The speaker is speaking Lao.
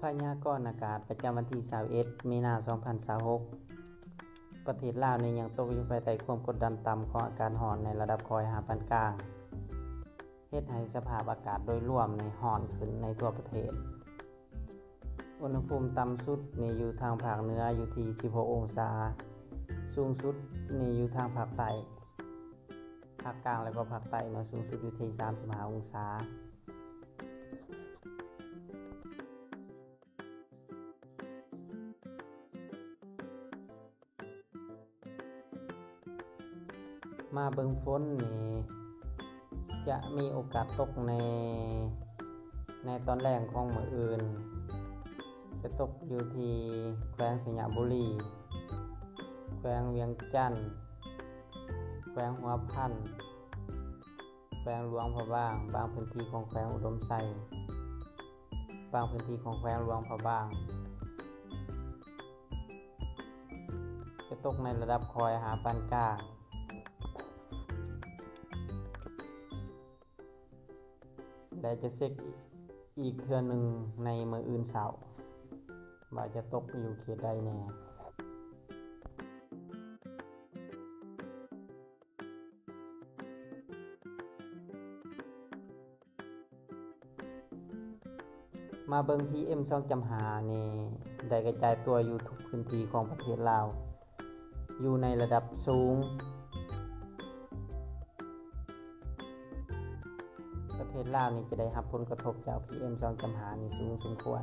ພະຍາກອນອາກາດປະຈຳວັນທີຊາວເອັດ ມີນາ ສອງພັນຊາວຫົກ ປະເທດລາວນີ້ຍັງຕົກຢູ່ພາຍໃຕ້ຄວາມກົດດັນຕ່ຳຂອງອາກາດຮ້ອນໃນລະດັບຄ່ອຍຫາປານກາງ, ເຮັດໃຫ້ສະພາບອາກາດໂດຍລວມນີ້ຮ້ອນຂຶ້ນໃນທົ່ວປະເທດ. ອຸນຫະພູມຕ່ຳສຸດນີ້ຢູ່ທາງພາກເໜືອຢູ່ທີ່ສິບຫົກອົງສາ, ສູງສຸດນີ້ຢູ່ທາງພາກໃຕ້, ພາກກາງ ແລະ ກໍພາກໃຕ້ເນາະ, ສູງສຸດຢູ່ທີ່ສາມສິບຫ້າອົງສາ. ມາເບິ່ງຝົນນີ້ ຈະມີໂອກາດຕົກໃນ ໃນຕອນແລງຂອງມື້ອື່ນ, ຈະຕົກຢູ່ທີ່ແຂວງໄຊຍະບູລີ, ແຂວງວຽງຈັນ, ແຂວງຫົວພັນ, ແຂວງຫຼວງພະບາງ, ບາງພື້ນທີ່ຂອງແຂວງອຸດົມໄຊ, ບາງພື້ນທີ່ຂອງແຂວງຫຼວງພະບາງ, ຈະຕົກໃນລະດັບຄ່ອຍຫາປານກາງ. ແລະ ຈະເຊັກອີກເທື່ອໜຶ່ງໃນມື້ອື່ນເຊົ້າ ວ່າຈະຕົກຢູ່ເຂດໃດແດ່. ມາເບິ່ງ ພີເອັມ ສອງຈຸດຫ້າ ນີ້ ໄດ້ກະຈາຍຕົວຢູ່ທຸກພື້ນທີ່ຂອງປະເທດລາວ ຢູ່ໃນລະດັບສູງ. ປະເທດລາວນີ້ຈະໄດ້ຮັບຜົນກະທົບຈາກ ພີເອັມ ສອງຈຸດຫ້າ ນີ້ສູງສົມຄວນ.